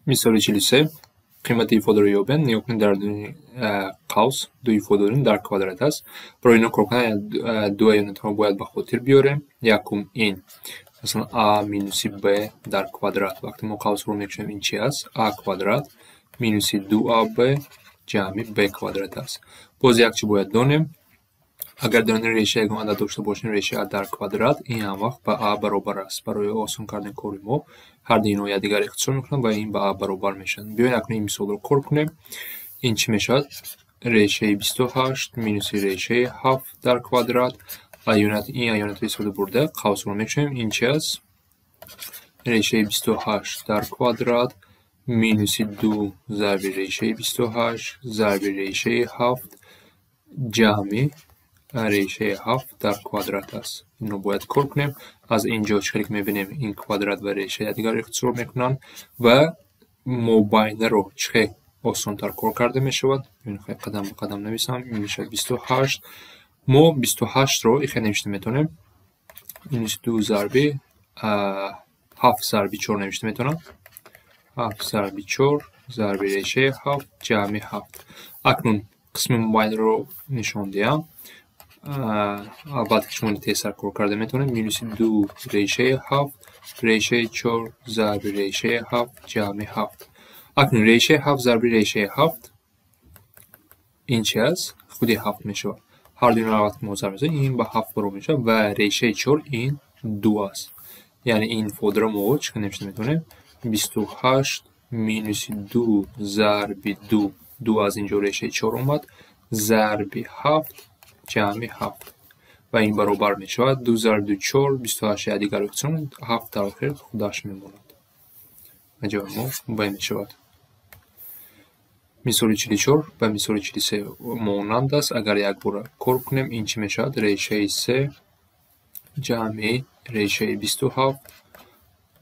Мисоли 43. Қимати ифодаро ёбед. Нигоҳ кунед, дар қавс ду ифода дорем, дар квадрат аст. Барои ино кор кардан ду аёнатро бояд ба хотир биёрем. Якум ин масалан а минуси б дар квадрат. Вақте мо қавсро мекушем, ин чи аст? А квадрат минуси 2аб ҷамъи б квадрат аст. Боз як чи бояд донем. Агар дар реша ягон адад дошта бошем, решаи а дар квадрат ин ҳам вақт ба а баробар аст. Барои осон кардани кори мо ҳар ду инҳо якдигар ихтисор мекунанд ва ин ба а баробар мешавад. Биёед, акнун ин мисолро кор кунем. Ин чӣ мешавад? Решаи 28 минуси решаи 7 дар квадрат. Ин аёнатро истифода бурда қавсро мекушем. Ин чи аст? Решаи 28 дар квадрат минуси 2 зарби решаи 28 зарби решаи 7 ҷамъи решаи 7 дар квадрат аст. Инро бояд кор кунем. Аз ин ҷо чӣ хеле ки мебинем, ин квадрат ва реша якдигарро ихтисор мекунанд ва мобайнаро чӣ хел осонтар кор карда мешавад. Қадам ба қадам нависам. Ин мешавад 28. Мо 28-ро ихел навишта метавонем. Минуси 2 зарби 7 зарби 4 навишта метавонам. 7 зарби 4 зарби решаи 7 ҷамъи 7. Акнун қисми мобайнаро нишон диҳам. Албатта, ки шумо тезтар кор карда метавонед. Минуси 2 решаи 7 решаи 4 зарби решаи 7 ҷамъи 7. Акнун решаи 7 зарби решаи 7 ин чи аст? Худи 7 мешавад. Ҳар ду инро вақте мо зарб мезанем, ин ба 7 баробар мешавад ва решаи 4 ин 2 аст. Яъне ин ифодаро мо чӣ хел навишта метавонем? 28 минуси 2 зарби 2, 2 аз ин ҷо решаи 4 омад, зарби 7 ҷамъи 7 ва ин баробар мешавад 2 зарби 2 4, 28 якдигарро ихтисор мекунанд, 7 дар охир худаш мемонад ва ҷавоби мо Б мешавад. Мисоли 44 ба мисоли 43 монанд аст. Агар якбора кор кунем, ин чӣ мешавад? Решаи 3 ҷамъи решаи 27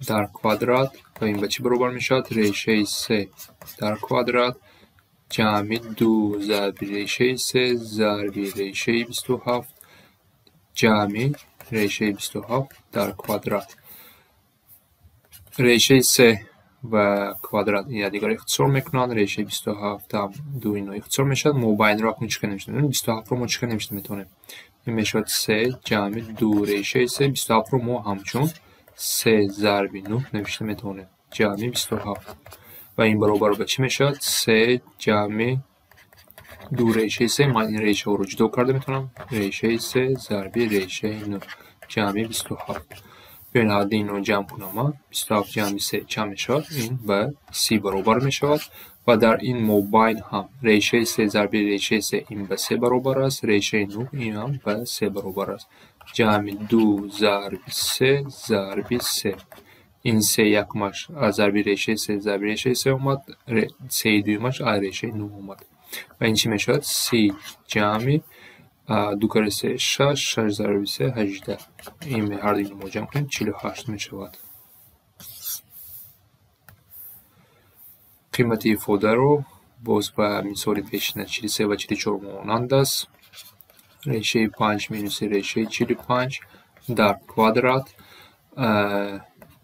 дар квадрат ва ин ба чӣ баробар мешавад? Решаи 3 дар квадрат ҷамъи 2 зарби решаи 3 зарби решаи 27 ҷамъи решаи 27 дар квадрат. Решаи 3 ва квадрат ин якдигарро ихтисор мекунанд. Решаи 27 ҳам 2 ино ихтисор мешавад. Мобайнро акнун чӣ хел навишта метавонем? 27-ро мо чӣ хел навишта метавонем? Ин мешавад 3 ҷамъи 2 решаи 3. 27-ро мо ҳамчун 3 зарби 9 навишта метавонем. Ҷамъи 27. Ва ин баробар ба чӣ мешавад? 3 ҷамъи 2 решаи 3. Ман ин решаҳоро ҷудо карда метавонам. Решаи 3 зарби решаи 9 ҷамъи 27. Биёед, ҳадди инро ҷамъ кунам. 27 ҷамъи 3 чанд мешавад? Ин ба 30 баробар мешавад ва дар ин мобайн ҳам решаи 3 зарби решаи 3 ин ба 3 баробар аст, решаи 9 ин ҳам ба 3 баробар аст. Ҷамъи 2 зарби 3 зарби 3. Ин се якумаш аз зарби решаи 3 зарби решаи 3 омад, сеи дуюмаш аз решаи 9 омад. Ва ин чӣ мешавад? 30 ҷамъи 2 кари 3 6, 6 зарби 3 18. Ин ҳар ду инро мо ҷамъ кунем, 48 мешавад. Қимати ифодаро боз ба мисоли пешина 43 ва 44 монанд аст. Решаи 5 минуси решаи 45 дар квадрат.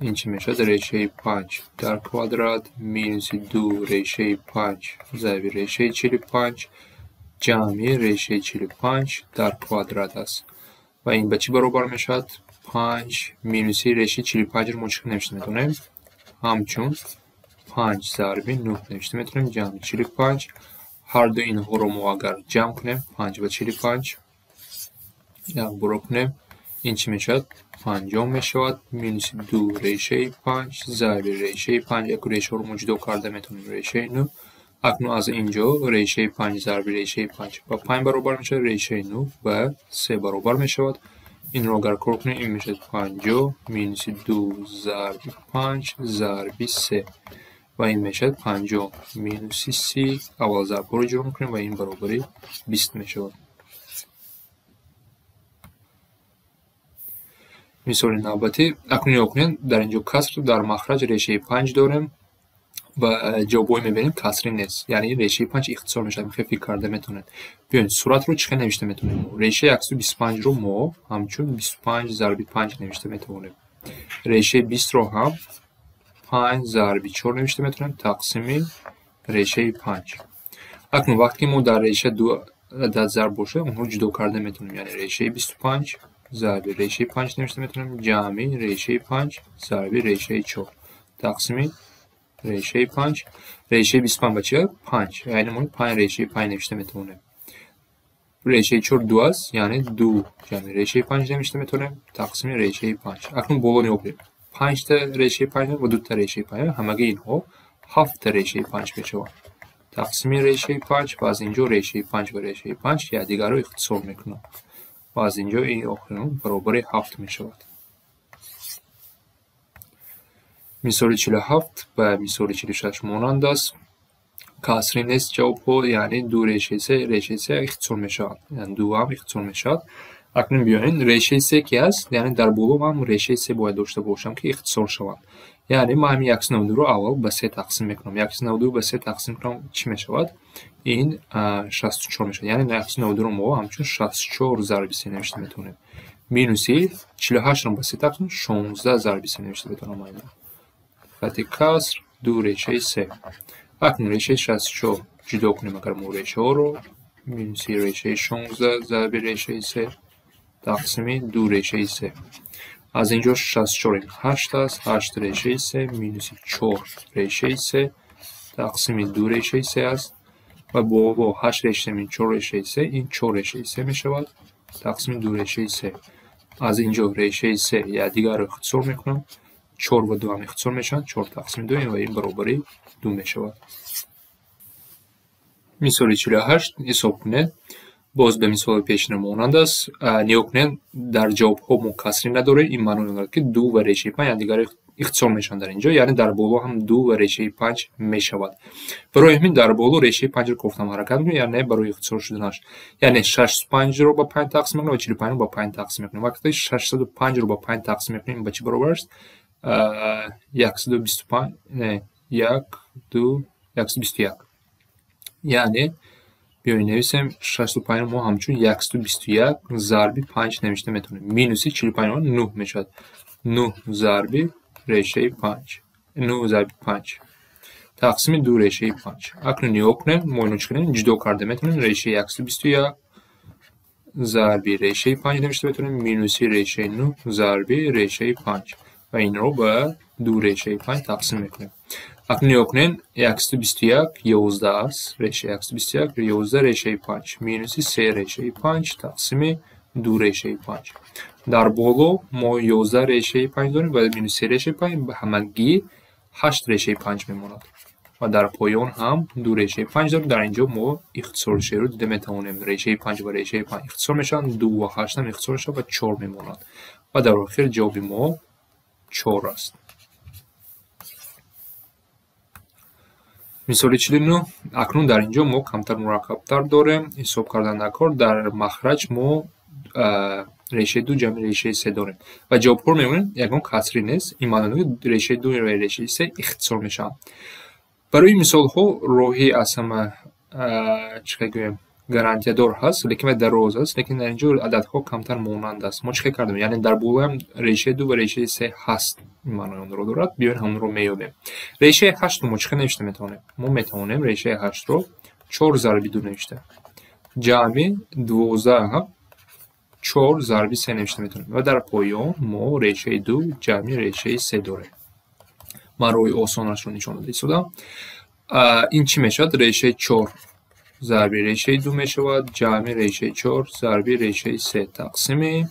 Ин чӣ мешавад? Решаи 5 дар квадрат минуси 2 решаи 5 зарби решаи 45 ҷамъи решаи 45 дар квадрат аст. Ва ин ба чӣ баробар мешавад? 5 минуси решаи 45-ро мо чӣ хел навишта метавонем? Ҳамчун 5 зарби 9 навишта метавонем, ҷамъи 45. Ҳар ду инҳоро мо агар ҷамъ кунем, 5 ва 45 якбора кунем, ин чӣ мешавад? 50 мешавад, минуси 2 решаи 5 зарби решаи 5. Яку решаҳоро мо ҷудо карда метавонем, решаи 9. Акнун аз ин ҷо решаи 5 зарби решаи 5 ба 5 баробар мешавад, решаи 9 ба 3 баробар мешавад. Инро агар кор кунем, ин мешавад 50 минуси 2 зарби 5 зарби 3 ва ин мешавад 50 минуси 30. Аввал зарбҳоро иҷро мекунем ва ин баробари 20 мешавад. Мисоли навбатӣ. Акнун нигоҳ кунед, дар ин ҷо каср дар махраҷ решаи 5 дорем ва ҷавобҳое мебинем, касрӣ нест. Яъне решаи 5 ихтисор мешавад. Хеле фикр карда метавонед. Биёед, суратро чӣ хел навишта метавонем? Решаи 125-ро мо ҳамчун 25 зарби 5 навишта метавонем. Решаи 20-ро ҳам 5 зарби 4 навишта метавонем тақсими решаи 5. Акнун вақте ки мо дар реша ду адад зарб бошад, онҳоро ҷудо карда метавонем. Яъне решаи 25 зарби решаи 5 навишта метавонем ҷамъи решаи 5 зарби решаи 4 тақсими решаи 5. Решаи 25 ба чи? 5. Яъне мо 5 решаи 5 навишта метавонем. Решаи 4 2 аст, яъне 2 ҷамъи решаи 5 навишта метавонем тақсими решаи 5. Акнун боло нигоҳ кунем. 5 та решаи 5 ва 2 та решаи 5, ҳамаги инҳо 7 та решаи 5 мешаванд. Тақсими решаи 5 ва аз инҷо решаи 5 ва решаи 5 якдигарро ихтисор мекунанд. Ва аз инҷо ин охирон баробари 7 мешавад. Мисоли 47 ба мисоли 46 монанд аст. Касри нест ҷавобҳо, яъне 2 решаи 3, решаи 3 ихтисор мешаванд. Яъне 2 ҳам ихтисор мешавад. Акнун биёед решаи 3 ки аст, яъне дар боло ман решаи 3 бояд дошта бошам, ки ихтисор шаванд. Яъне ман ҳамин 192-ро аввал ба 3 тақсим мекунам. 192 ба 3 тақсим кунам чӣ мешавад? Ин 64 мешавад. Яъне 192-ро мо ҳамчун 64 зарби 3 навишта метавонем. Минуси 48-ро ба 3 тақсим 16 зарби 3 навишта метавонам. Айнан хати каср 2 решаи 3. Акнун решаи 64 ҷудо кунем агар мо решаҳоро, минуси решаи 16 зарби решаи 3 тақсими 2 решаи 3. Аз инҷо 64 ин 8 аст, 8 решаи 3 минуси 4 решаи 3 тақсими 2 решаи 3 аст ва боло 8 решаи 3 минус 4 решаи 3 ин 4 решаи 3 мешавад тақсими 2 решаи 3. Аз инҷо решаи 3 якдигарро ихтисор мекунам. 4 ва 2 ҳам ихтисор мешаванд, 4 тақсими 2 ва ин баробари 2 мешавад. Мисоли 48 ҳисоб кунед. Боз ба мисоли пешина монанд аст. Нигоҳ кунед, дар ҷавобҳо мо касрӣ надорем. Ин маъно дорад, ки 2 ва решаи 5 якдигарро ихтисор мешаванд дар инҷо, яъне дар боло ҳам 2 ва решаи 5 мешавад. Барои ҳамин дар боло решаи 5-ро кофтам ҳаракат мекунем, яъне барои ихтисор шуданаш. Яъне 65-ро ба 5 тақсим мекунем ва 45-ро ба 5 тақсим мекунем. Вақте 605-ро ба 5 тақсим мекунем, ба чӣ баробар аст? 125, не, 1, 2, 121. Яъне биёед нависем 65 мо ҳамчун 121 зарби 5 навишта метавонем. Минуси 45 9 мешавад. 9 зарби решаи 5. 9 зарби 5 тақсими 2 решаи 5. Акнун нигоҳ кунем, мо инро чӣ кунем? Ҷудо карда метавонем. Решаи 121 зарби решаи 5 навишта метавонем, минуси решаи 9 зарби решаи 5 ва инро ба 2 решаи 5 тақсим мекунем. Акнун нигоҳ кунед, 121 11 аст, решаи 121 11 решаи 5 минуси 3 решаи 5 тақсими 2 решаи 5. Дар боло мо 11 решаи 5 дорем ва минус 3 решаи 5 ҳамагӣ 8 решаи 5 мемонад. Ва дар поён ҳам 2 решаи 5 дорем. Дар инҷо мо ихтисорширо дида метавонем. Решаи 5 ва решаи 5 ихтисор мешаванд, 2 ва 8 ҳам ихтисор мешавад ва 4 мемонад. Ва дар охир ҷавоби мо 4 аст. Мисоли 49. Акнун дар инҷо мо камтар мураккабтар дорем. Ҳисоб кардан накор. Дар махраҷ мо решаи 2 ҷамъи решаи 3 дорем. Ва ҷавобҳоро мебинем, ягон касрӣ нест. Ин маъно дорад, ки решаи 2 ва решаи 3 ихтисор мешаванд. Барои мисолҳо роҳи аз ҳама чӣ гӯем гарантиядор ҳаст, лекин вай дароз аст, лекин дар инҷо ададҳо камтар монанд аст. Мо чӣ кор кардем? Яъне дар болоям решаи 2 ва решаи 3 ҳаст. Ин маънои онро дорад. Биёед ҳамонро меёбем. Решаи 8-ро мо чӣ хел навишта метавонем? Мо метавонем решаи 8-ро 4 зарби 2 навишта. Ҷамъи 12 4 зарби 3 навишта метавонем. Ва дар поён мо решаи 2 ҷамъи решаи 3 дорем. Ман роҳи осонашро нишон дода истодам. Ин чӣ мешавад? Решаи 4 зарби решаи 2 мешавад, ҷамъи решаи 4 зарби решаи 3 тақсими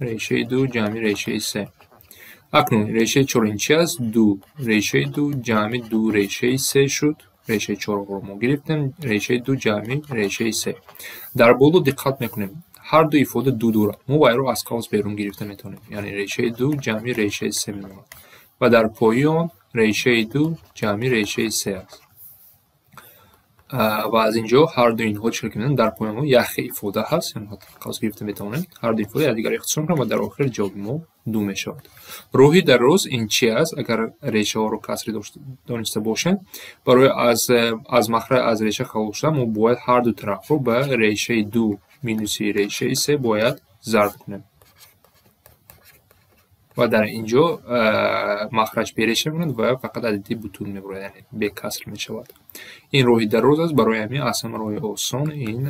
решаи 2 ҷамъи решаи 3. Акнун решаи 4 ин чи аст? 2 решаи 2 ҷамъи 2 решаи 3 шуд. Решаи 4-ро мо гирифтем, решаи 2 ҷамъи решаи 3. Дар боло диққат мекунем. Ҳар ду ифода 2 дорад. Мо вайро аз қавс берун гирифта метавонем. Яъне решаи 2 ҷамъи решаи 3 мемонад. Ва дар поён решаи 2 ҷамъи решаи 3 аст. Ва аз инҷо ҳар ду инҳо чӣ кунем? Дар поён як ифода ҳаст, яъне қавс гирифта метавонем. Ҳар ду ифода якдигарро ихтисор мекунем ва дар охир ҷавоби мо 2 мешавад. Роҳи дароз ин чи аст? Агар решаҳоро касрӣ дониста бошем, барои аз махраҷ аз реша халос шудан мо бояд ҳар ду тарафро ба решаи 2 минуси решаи 3 бояд зарб кунем. Ва дар ин ҷо махраҷ береша мемонад ва фақат адади бутун мебурад, яъне бекаср мешавад. Ин роҳи дароз аст, барои ҳамин аз ҳама роҳи осон ин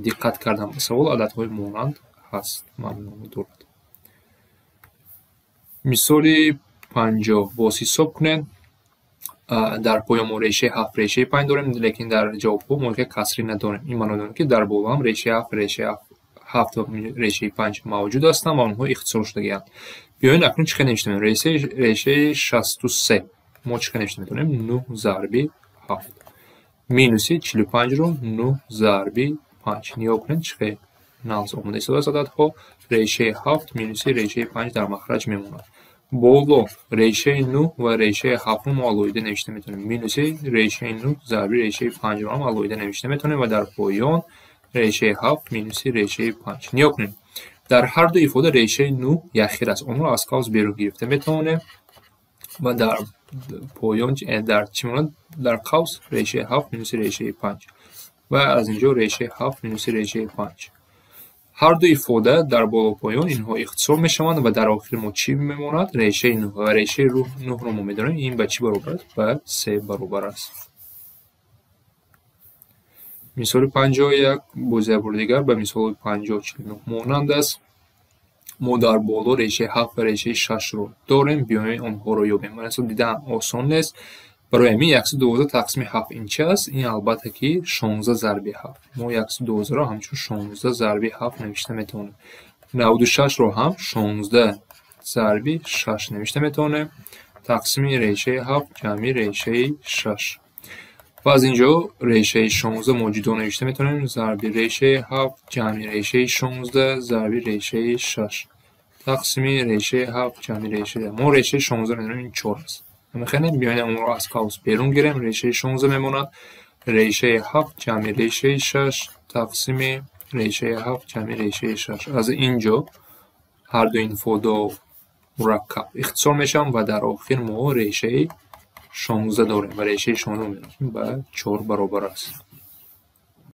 диққат кардан ба савол, ададҳои монанд ҳаст, маъно дорад. Мисоли 50 боз ҳисоб кунед. Дар поён мо решаи 7, решаи 5 дорем, лекин дар ҷавобҳо мо як касрӣ надорем. Ин маъно дорад, ки дар боло ҳам решаи 7, решаи 7 ва решаи 5 мавҷуд ҳастанд ва онҳо ихтисор шудагианд. Биёед, акнун чӣ хел навишта метавонем? Решаи 63 мо чӣ хел навишта метавонем? 9 зарби 7 минуси 45-ро 9 зарби 5. Нигоҳ кунед, чӣ хел нағз омода истодааст ададҳо. Решаи 7 минуси решаи 5 дар махраҷ мемонад. Боло решаи 9 ва решаи 7-ро мо алоҳида навишта метавонем. Минуси решаи 9 зарби решаи 5-ро ҳам алоҳида навишта метавонем ва дар поён решаи 7 минуси решаи 5. Нигоҳ кунед. Дар ҳар ду ифода решаи 9 яхир аст. Онро аз қавс берун гирифта метавонем ва дар поён дар чӣ мемонад? Дар қавс решаи 7 минуси решаи 5 ва аз ин ҷо решаи 7 минуси решаи 5. Ҳар ду ифода дар боло поён инҳо ихтисор мешаванд ва дар охир мо чӣ мемонад? Решаи 9 ва решаи 9-ро мо медонем, ин ба чӣ баробар аст? Ба 3 баробар аст. Мисоли 51 боз як бори дигар ба мисоли 50-49 монанд аст. Мо дар боло решаи 7 ва решаи 6-ро дорем, биёем онҳоро ёбем. Масалан, дидан осон нест. Барои ҳамин 112 тақсими 7 ин чи аст? Ин албатта ки 16 зарби 7. Мо 112-ро ҳамчун 16 зарби 7 навишта метавонем. 96-ро ҳам 16 зарби 6 навишта метавонем. Тақсими решаи 7 ҷамъи решаи 6. Ва аз ин ҷо решаи 16 мо ҷудо навишта метавонем. Зарби решаи 7 ҷамъи решаи 16 зарби решаи 6. Тақсими решаи 7 ҷамъи решаи. Мо решаи 16 медонем, ин 4 аст. Мехоҳем биёем онро аз қавс берун гирем, решаи 16 мемонад. Решаи 7 ҷамъи решаи 6 тақсими решаи 7 ҷамъи решаи 6. Аз ин ҷо ҳар ду ин ифодаҳо мураккаб ихтисор мешаванд ва дар охир мо решаи 16 дорем ва решаи 16 медонем ба 4 баробар аст.